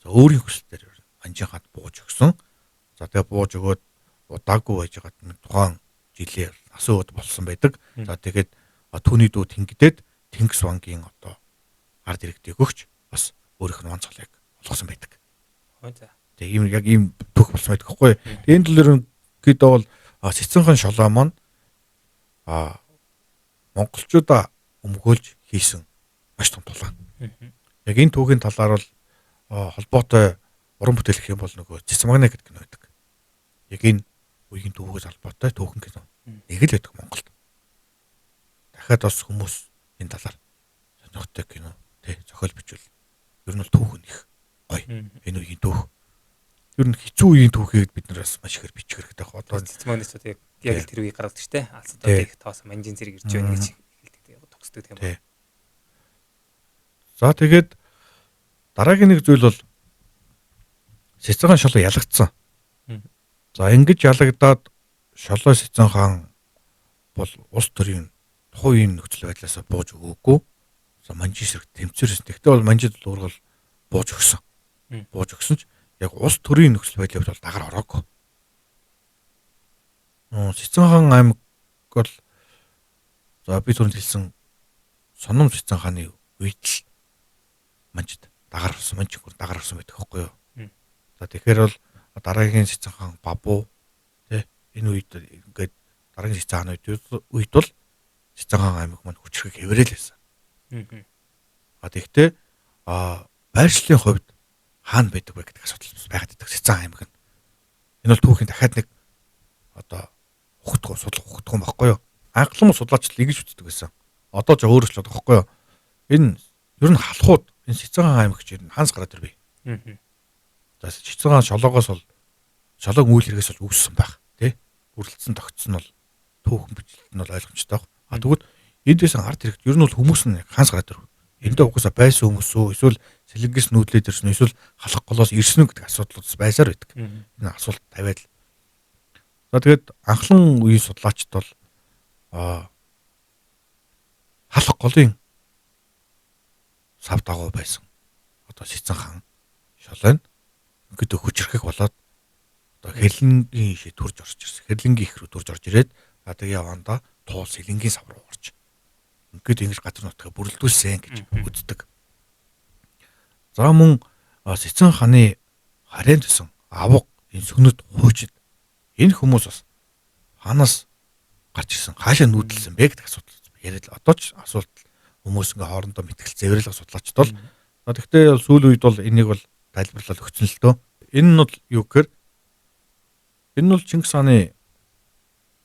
за өөрийн хүслээр Манжин хаанд бууж өгсөн. За тэгээд бууж өгөөд удаагүй байж байгаад тухайн жилээр насан ууд болсон байдаг. За тэгээд түүний дүү Тэнгидэд Тэнгис вангийн одоо ард иргэдийг өгч бас өөрийнх нь ван цолыг олгосон байдаг. За. Тэгээ ийм яг ийм түүх болсон байдаг байхгүй. Тэгээ энэ талаар ерөнхийдөө бол Цэцэн хаан Шолоо маань монголчуудаа өмгөөлж хийсэн маш том тулаан. Яг энэ түүхийн талаар бол холбоотой уран бүтээлх юм бол нөгөө Цэцмагна гэдэг кино байдаг. Яг энэ үеийн түүхээс холбоотой түүхэн кино. Нэг л байдаг Монголд. Дахиад бас хүмүүс энэ талаар сонирхолтой кино тий зохиол бичвэл ер нь бол түүх нь их гоё. Энэ үеийн түүх. Ер нь хэцүү үеийн түүхийг бид нар бас маш ихээр бичих хэрэгтэй байх. Одоо Цэцмагнаас яг л тэр үеийг гаргадаг штэ. Алсад их тоос Манжин зэрэг ирж байна гэж хэлдэг. Төгсдөг юм байна. За тэгээд дараагийн нэг зүйл бол Цэцэн хаан Шолоо ялагдсан. За ингэж ялагдаад Шолоо Цэцэн хаан бол улс төрийн тухайн үеийн нөхцөл байдлаас бууж өгөөгүй. За манжийн эсрэг тэмцээрсэн. Тэгтээ бол манжид бол өөргөл бууж өгсөн. Бууж өгсөн ч яг улс төрийн нөхцөл байдлын хувьд бол дагаар ороогүй. Цэцэн хаан аймаг бол за би түрүүнд хэлсэн Соном Цэцэн хааны үед л манжид дагаар орсон, манж дагаар орсон байдаг байхгүй юу? За тэгэхээр бол дараагийн Цэцэн хаан Бабу тий энэ үед ингээд дараагийн Цэцэн хааны үед бол Цэцэн хаан аймаг маань хүчрхэг хэврэл байсан. А тэгтээ байршлын хувьд хаана байдаг вэ гэдэг асуудал бас байгаад байдаг Цэцэн аймаг нь. Энэ бол түүхийн дахиад нэг одоо ухтгүй судлах ухтгүй юм баггүй юу? Анхлан судлаач л ингэж үздэг байсан. Одоо ч өөрчлөлт байхгүй юу? Энэ ер нь халахууд энэ Цэцэн хаан аймаг гэж ер нь ханс гараад ирвэ. За Цэцэн хаан шолоогоос бол шолоог үйл хэрэгээс бол үүссэн байх тий. Бүрлдсэн тогтсон нь бол түүхэн бичлэлт нь бол ойлгомжтой байх. А тэгвэл энд байсан ард хэрэгт ер нь бол хүмүүс нь ханс гараад ирв. Эндээ угаасаа байсан хүмүүс үү эсвэл сэлэнгээс нүүдлээд ирсэн үү эсвэл халах голоос ирсэн үү гэдэг асуудлууд байсаар байдаг. Энэ асуулт тавиад л. За тэгээд анхлан үеийн судлаачд бол халах голын сав дагуу байсан. Одоо Цэцэн хаан шолоо нь ингээд хүчрхэг болоод одоо хэрлэнгийн ишээ төрж орж ирсэн. Хэрлэнгийн их рүү төрж орж ирээд за тэгээ явандаа туул сэлэнгийн сав руу орж ингээд ингэж газар нутгаа бүрэлдүүлсэн гэж үздэг. За мөн Цэцэн хааны харийн төсөн авга энэ сүнэд хуучид энэ хүмүүс бас хаанаас гарч ирсэн, хаашаа нүүдэлсэн бэ гэдэг асуудал яриад одоо ч асуулт хүмүүс ингээ хоорондоо мэтгэл зэврэл судлаачд бол за тэгтээ сүүлийн үед бол энийг бол тайлбарлал өгсөн л дөө. Энэ нь бол юу гэхээр энэ нь бол Чингис хааны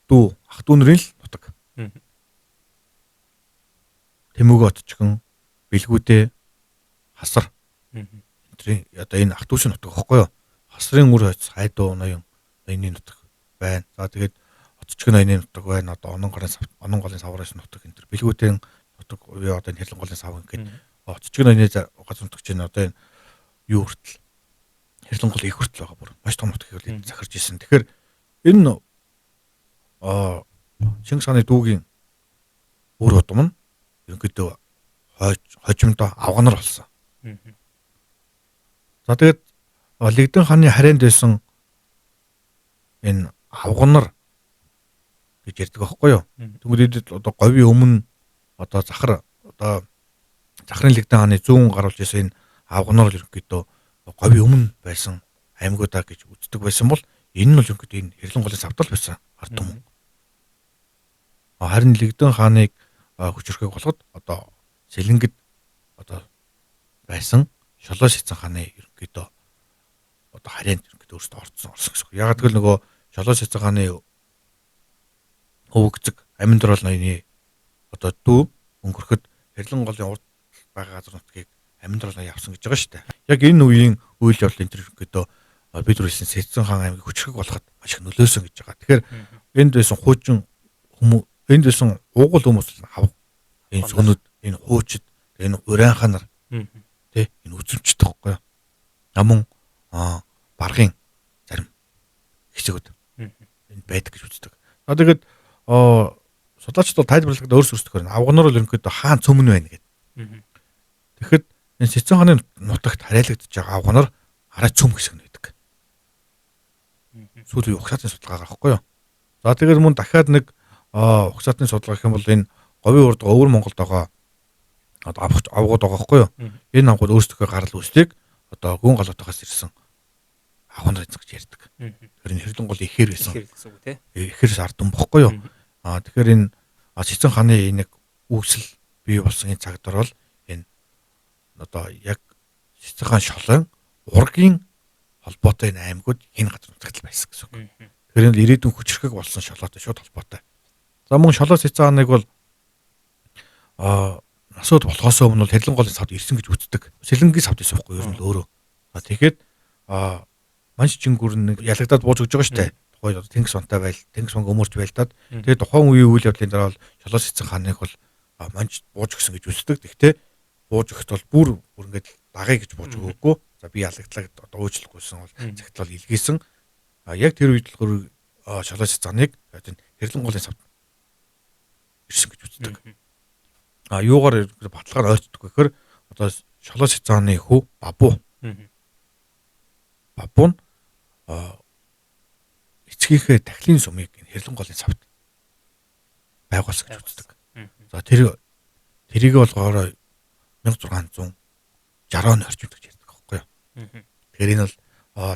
дүү ах дүү нарын л нутаг. Тэмүгэ отчхон бэлгүүдээ хасар. Энтрийн одоо энэ ах дүүшийн нутаг байхгүй юу? Хасрын үр хойц хайдуу ноён ноёны нутаг байна. За тэгээд отчхон ноёны нутаг байна. Одоо онон гарын онон голын савраас нутаг энэ төр бэлгүүдийн нутаг юу одоо энэ хэрлэн голын сав ингээд отчхон ноёны газар нутаг чинь одоо энэ юу хүртэл хэрлэн гол их хүртэл байгаа бүр маш том нутгийг бол захирч исэн. Тэгэхээр энэ Чингис хааны дүүгийн үр удам нь ерөнхийдөө хожимдоо авганар болсон. За тэгээд Лэгдэн хааны харайнд байсан энэ авганар гэж ярьдаг байхгүй юу? Тэгмээд энд одоо говийн өмнө одоо захар одоо захрын Лэгдэн хааны зүүн гаруулж исэн энэ авганар л ерөнхийдөө говийн өмнө байсан аймагудаа гэж үздэг байсан бол энэ нь бол ерөнхийдөө энэ хэрлэн голын савдал байсан ард түмэн. Харин Лэгдэн хааныг хүчрхэг болгоход одоо Сэлэнгэд одоо байсан Шолоо Цэцэн хааны ерөнхийдөө одоо харьяанд ерөнхийдөө өөрсдөө орцсон орсон гэсэн үг. Ягаад гэвэл нөгөө Шолоо Цэцэн хааны өвөгцөг Аминдорол ноёны одоо дүү өнгөрөхөд хэрлэн голын урд байгаа газар нутгийг Аминдорол ноён авсан гэж байгаа шүү дээ. Яг энэ үеийн үйл явдал энэ ерөнхийдөө бид түрээсэн Цэцэн хаан аймгийг хүчрхэг болгоход маш их нөлөөсөн гэж байгаа. Тэгэхээр энд байсан хуучин хүмүүс энд байсан уугуул хүмүүс авах энэ сүнүүд энэ хуучид энэ урайнхаа нар тий энэ үзэмжтэй байхгүй юу? Намун баргын зарим хэсэгүүд энд байдаг гэж үздэг. За тэгээд судлаачид бол тайлбарлагад өөрс өөрсдөхөр авганаар бол ерөнхийдөө хаан цөмн байна гэдэг. Тэгэхэд энэ Цэцэн хааны нутагт харьяалагдж байгаа авганаар арай цөм хэсэг нь байдаг. Сүүлийн угсаатын судалгаа гаргахгүй юу? За тэгээд мөн дахиад нэг угсаатын судалгаа гэх юм бол энэ говийн урд өвөр Монголд байгаа одоо авгууд байгаа байхгүй юу? Энэ авгууд өөрсдийнхөө гарал үүслийг одоо гүн голоотойгоос ирсэн авган эзэн гэж ярьдаг. Тэгэхээр энэ хэрлэн гол ихээр байсан. Ихээр гэсэн үг тий. Ихээр ард түмэн бохгүй юу? Тэгэхээр энэ Цэцэн хааны энэ нэг үүсэл бий болсон энэ цаг дор бол энэ одоо яг Цэцэн хаан шолон ургийн холбоотой энэ аймагуд энэ газар нутагт байсан гэсэн үг. Тэгэхээр энэ ирээдүйн хүчрхэг болсон шолоотой шууд холбоотой. За мөн шолоо Цэцэн хааныг бол насууд болохоос өмнө бол хэрлэн голын савд ирсэн гэж үздэг. Сэлэнгийн савд ирсэн байхгүй юу ер нь өөрөө. За тэгэхэд манж чингүр нэг ялагдаад бууж өгч байгаа шүү дээ. Тухайн одоо Тэнгис онтой байл, Тэнгис он өмөрч байлдаад тэгээд тухайн үеийн үйл явдлын дараа бол Шолоо Цэцэн хааныг бол манж бууж өгсөн гэж үздэг. Тэгэхдээ бууж өгөхт бол бүр бүр ингээд дагъя гэж бууж өгөөгүй. За би ялагдлаа гэд одоо уучлахгүйсэн бол цагт бол илгээсэн. Яг тэр үед болохоор Шолоо Цэцэн хааныг энэ хэрлэн голын савд ирсэн гэж үздэг. А юугаар баталгаар ойцдог гэхээр одоо Шолоо Цэцэн хааны хүү Бабу. Бабу нь эцгийнхээ тахилын сүмийг Хэрлэн голын савт байгуулсан гэж үздэг. За тэрийг болохоор 1660 оны орчимд гэж ярьдаг байхгүй юу. Тэгэхээр энэ бол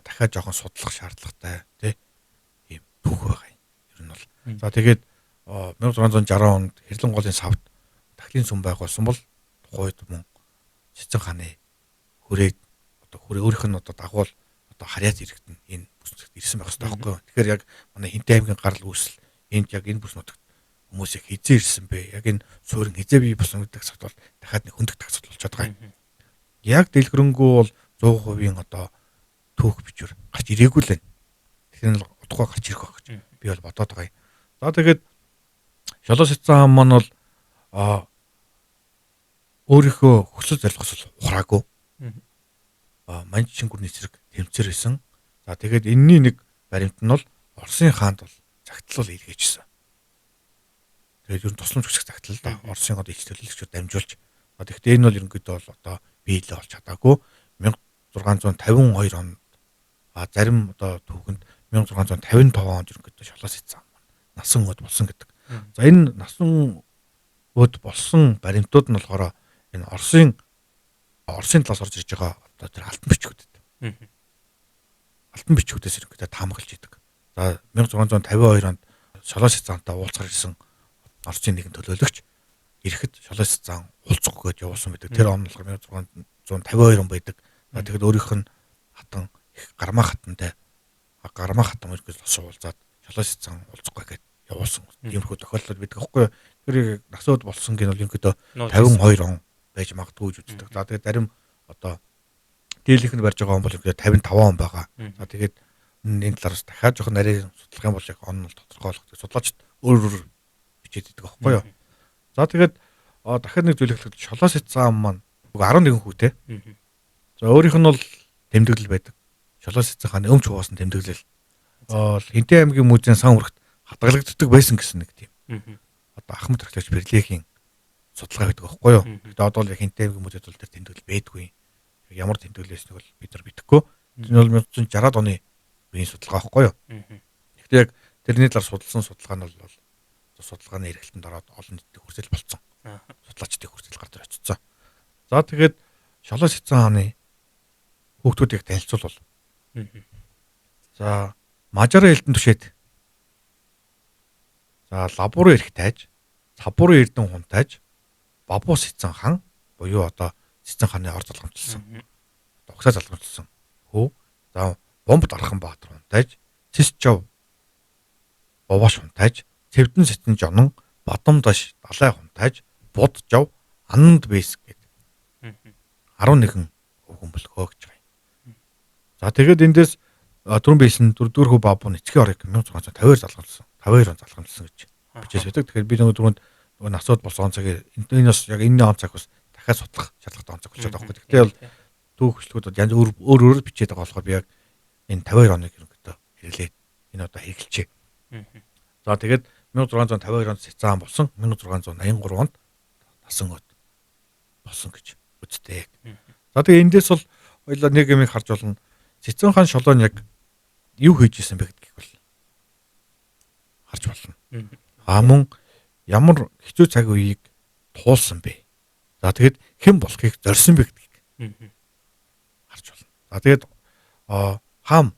дахиад жоохон судлах шаардлагатай тий ийм түүх байгаа юм. Ер нь бол. За тэгээд 1660 онд Хэрлэн голын савт тахилын сүм байгуулсан бол тухайд мөн Цэцэн хааны хүрээд одоо хүрээ өөрийнх нь одоо дагуул одоо харьяат иргэдэн энэ бүс нутагт ирсэн байх хэрэгтэй байхгүй юу. Тэгэхээр яг манай Хинтээ аймгийн гарал үүсэл энд яг энэ бүс нутагт хүмүүс яг хизээ ирсэн бэ? Яг энэ суурин хизээ бий болсон гэдэг асуудал бол дахиад нэг хүндэгдэх асуудал болчиход байгаа юм. Яг дэлгэрэнгүй бол 100% одоо түүх бичвэр гарч ирээгүй л байна. Тэгэхээр нь удахгүй гарч ирэх байх гэж би бол бодоод байгаа юм. За тэгээд Шолоо Цэцэн хаан маань бол өөрийнхөө хүсэл зорилгоос ухраагүй. Манж Чингүрний эсрэг тэмцээр исэн. За тэгээд энэний нэг баримт нь бол Оросын хаанд бол загтал бол илгээжсэн. Тэгээд ер нь тусламж хүсэх загтал л да. Оросын одоо ич төлөөлөгчөөр дамжуулж. Тэгэхдээ энэ бол ерөнхийдөө бол одоо биелээ олж чадаагүй. 1652 онд зарим одоо түүхэнд 1655 онд ерөнхийдөө Шолоо Цэцэн насан өд болсон гэдэг. За энэ насан өд болсон баримтууд нь болохоор энэ Оросын талаас орж ирж байгаа одоо тэр алтан бичгүүдэд. Алтан бичгүүдээс ерөнхийдөө таамаглаж идэг. За 1652 онд Шолоо Цэцэнтэй уулзахар ирсэн Оросын нэгэн төлөөлөгч ирэхэд Шолоо Цэцэн уулзахгүй гэж явуулсан байдаг. Тэр он болохоор 1652 он байдаг. За тэгэхэд өөрийнх нь хатан их гармаа хатантай гармаа хатан ерөнхийдөө бас уулзаад Шолоо Цэцэн уулзахгүй гэж явуулсан. Иймэрхүү тохиолдол байдаг аахгүй юу. Тэр насууд болсон гин бол ерөнхийдөө 52 он байж магадгүй гэж үздэг. За тэгээд зарим одоо дийлэнх нь барьж байгаа он бол ерөнхийдөө 55 он байгаа. За тэгээд энэ талаараас дахиад жоохон нарийн судлах юм бол яг он нь бол тодорхой болох. Судлаачид өөр өөр бичээд идэг аахгүй юу. За тэгээд дахиад нэг зүйл хэлэхэд Шолоо Цэцэн маань 11 хүүтэй. За өөрийнх нь бол тэмдэглэл байдаг. Шолоо Цэцэн хааны өмч хуваасан тэмдэглэл. Хинтээ аймгийн музейн сан хүрэгт хадгалагддаг байсан гэсэн нэг тийм. Одоо Ахмад археологч Берлихийн судалгаа байдаг аахгүй юу. Гэхдээ одоо л яг Хинтээ аймгийн музейд бол тэр тэмдэглэл байдгүй. Ямар тэмдэглэл байсныг бол бид нар мэдэхгүй. Энэ бол 1960-ад оны үеийн судалгаа аахгүй юу. Гэхдээ яг тэрний талаар судалсан судалгаа нь бол судалгааны эргэлтэнд ороод олон нийтийн хүртэл болцсон. Судлаачдын хүртэл гар дээр очсон. За тэгээд Шолоо Цэцэн хааны хүүхдүүдийг танилцуулбал. За Мажарын элдэн түшээд за Лабурын эрх тайж, Цабурын эрдэн хунтайж, Бабу Цэцэн хаан буюу одоо Цэцэн хааны ор залгамжлсан. Угсаа залгамжлсан хүү. За Бомб Дархан Баатар хунтайж, Цэс Жов Бовош хунтайж, Цэвдэн Цэцэн Жонон, Бадамдаш Далай хунтайж, Буд Жов Ананд Бэс гэдэг 11 хөвгөн бөлгөө гэж байгаа юм. За тэгээд эндээс түрүүн бисэн дөрөвдүгээр хүү Бабу нь эцгийн орыг 1652 залгамжлсан. 52 он залгамжлсан гэж бичээс байдаг. Тэгэхээр би нөгөө түрүүнд нөгөө насууд болсон он цагийн энэ бас яг энэ он цаг бас дахиад судлах шаардлагатай он цаг болчиход байгаа байхгүй. Гэхдээ бол түүх хөшлгүүд янз өөр өөр бичээд байгаа болохоор би яг энэ 52 оныг ерөнхийдөө хэрэглээд энэ одоо хэрэглэжээ. За тэгээд 1652 онд Цэцэн болсон, 1683 онд насан өд болсон гэж үздэг. За тэгээ эндээс бол хоёлаа нэг юм харж болно. Цэцэн хаан Шолоо нь яг юу хийж исэн бэ гэдгийг бол харж болно. А мөн ямар хэцүү цаг үеийг туулсан бэ? За тэгэд хэн болохыг зорьсон бэ гэдгийг харж болно. За тэгээд хаан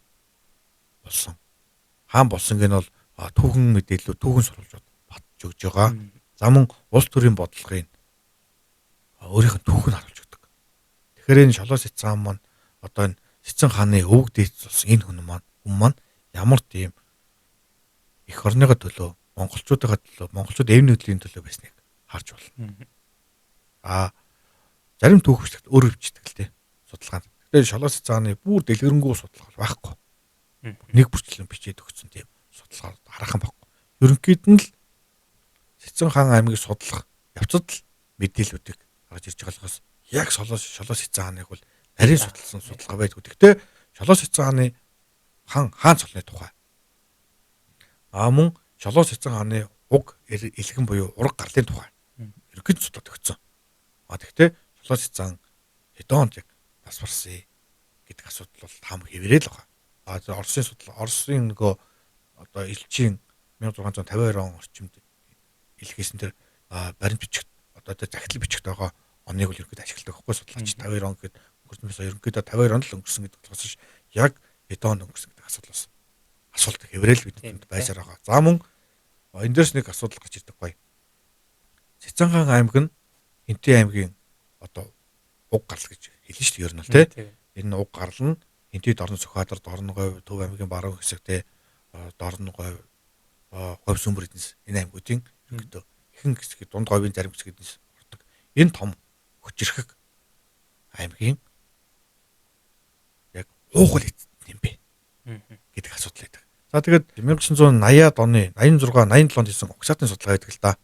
болсон. Хаан болсон гэн бол түүхэн мэдээлэл, түүхэн сурвалжууд батж өгж байгаа. За мөн улс төрийн бодлогыг өөрийнх нь түүх нь харуулж өгдөг. Тэгэхээр энэ Шолоо Цэцэн хаан маань одоо энэ Цэцэн хааны өвөг дээдс болсон энэ хүн маань ямар тийм эх орныгоо төлөө, монголчуудын төлөө, монголчууд эв нэгдлийн төлөө байсныг харж болно. А зарим түүхвчлэгт өөр бичдэг л дээ судалгаанд. Тэгэхээр Шолоо Цэцэн хааны бүр дэлгэрэнгүй судалгаа байхгүй. Нэг бүрчлэн бичээд өгсөн тийм судалгаа хараахан байхгүй. Ерөнхийд нь л Цэцэн хаан аймгийг судлах явцад л мэдээллүүдийг гаргаж ирж байгаа болохоос яг Шолоо Цэцэн хааныг бол нарийн судалсан судалгаа байдгүй. Гэхдээ Шолоо Цэцэн хааны хаан цолны тухай. А мөн Шолоо Цэцэн хааны уг элгэн буюу ураг гарлын тухай ерөнхийд судлаад өгсөн. А тэгвэл Шолоо Цэцэн хэдэн онд яг нас барсан гэдэг асуудал бол таам хэвээрээ л байгаа. А Оросын судал, Оросын нөгөө одоо элчийн 1652 он орчимд илгээсэн тэр баримт бичигт одоо тэр захидал бичигт байгаа оныг бол ерөнхийдөө ашигладаг байхгүй судлаач 52 он гэхэд өнгөрсөн байсан, ерөнхийдөө 52 он л өнгөрсөн гэдэг болохоос яг хэдэн онд өнгөрсөн гэдэг асуудал бас асуулт хэврээл бидэнд байсаар байгаа. За мөн энэ дээрс нэг асуудал гарч ирдэг гоё. Цэцэнхан аймаг нь Хэнтийн аймгийн одоо уг гарал гэж хэлнэ шүү дээ ер нь л тий. Энэ уг гарал нь Хэнтий Дорн Сүхбаатар, Дорн говь, Төв аймгийн баруун хэсэг тий, Дорн говь, говь сүмбэр эднес энэ аймагуудын ерөнхийдөө ихэнх хэсгийг дунд говийн зарим хэсэг эднес ордог. Энэ том хүчирхэг аймгийн яг уухал эцэст юм бэ гэдэг асуудал байдаг. За тэгээд 1980-ад оны 86 87 онд хийсэн угсаатын судалгаа байдаг л да.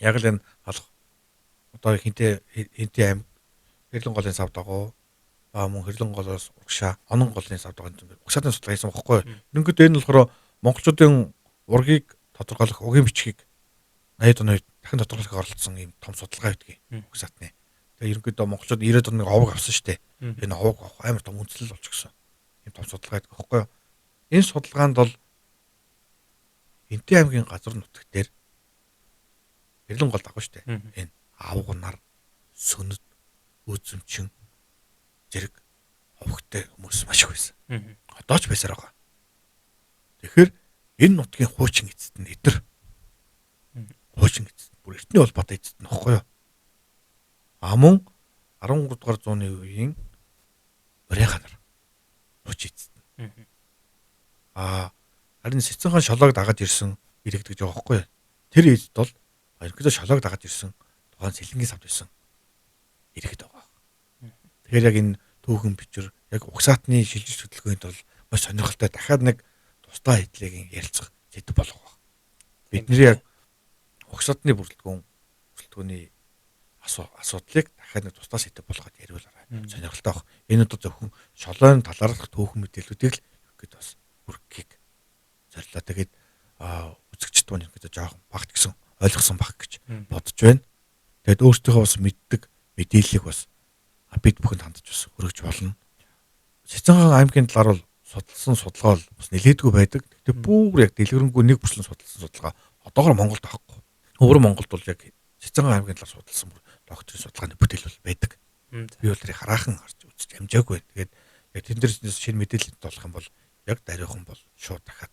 Яг л энэ халах одоо Хэнтэй аймаг Хэрлэн голын сав дагуу мөн Хэрлэн голоос урагшаа Онон голын сав дагуу угсаатын судалгаа хийсэн байхгүй. Ерөнхийдөө энэ болохоор монголчуудын ургийг тодорхойлох угийн бичгийг 80-ад оны үед дахин тодорхойлохыг оролдсон ийм том судалгаа байдгийг угсаатны. Тэгээ ерөнхийдөө монголчууд 90-ад оны овог авсан шүү дээ. Энэ овог авах амар том үндэслэл болчихсон. Ийм том судалгаа байдаг байхгүй юу? Энэ судалгаанд бол Хэнтийн аймгийн газар нутаг дээр Хэрлэн гол дагуу шүү дээ. Энэ авга нар, сөнөд, үзэмчин зэрэг овогтой хүмүүс маш их байсан. Одоо ч байсаар байгаа. Тэгэхээр энэ нутгийн хуучин эцэст нь эдэр. Хуучин эцэст бүр эртний холбоотой эцэст нь баггүй юу? А мөн 13 дугаар зууны үеийн Урийн ханар хуучин эцэст нь. А харин Цэцэн хаан шолоог дагаж ирсэн иргэд гэж байгаа байхгүй юу? Тэр эцэст бол ерөнхийдөө шолоог дагаж ирсэн тухайн сэлэнгийн савд байсан иргэд байгаа. Тэгэхээр яг энэ түүхэн бичвэр яг угсаатны шилжих хөдөлгөөнд бол маш сонирхолтой дахиад нэг тусдаа хэдлэгийн ярилцах сэдв болох байх. Бидний яг угсаатны бүрэлдэхүүний асуудлыг дахиад нэг тусдаа сэдв болгоод яриул сонирхолтой байх. Энэ одоо зөвхөн шолоон талаарх түүхэн мэдээллүүдийг л ерөнхийдөө бас хүргэхийг зорилоо. Тэгээд үзэгчд маань ерөнхийдөө жоохон багт гэсэн ойлгосон баг гэж бодож байна. Тэгээд өөрсдийнхөө бас мэддэг мэдээллийг бас бид бүхэнд хандаж бас өргөж болно. Цэцэнхан аймгийн талаар бол судалсан судалгаа бол бас нэлээдгүй байдаг. Гэхдээ бүр яг дэлгэрэнгүй нэг бүрчлэн судалсан судалгаа одоогор Монголд байхгүй. Өвөр Монголд бол яг Цэцэнхан аймгийн талаар судалсан бүр докторийн судалгааны бүтээл бол байдаг. Би бол тэрийг хараахан харж үзэж амжаагүй. Тэгээд яг тэн дээрээс шинэ мэдээлэл олох юм бол яг даруйхан бол шууд дахиад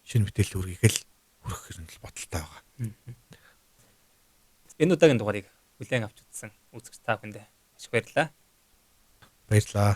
шинэ мэдээлэл үргэлж л хүргэх хэрэг л бодолтой байгаа. Энэ удаагийн дугаарыг хүлээн авч үзсэн үзэгч та бүхэндээ маш их баярлалаа. Баярлалаа.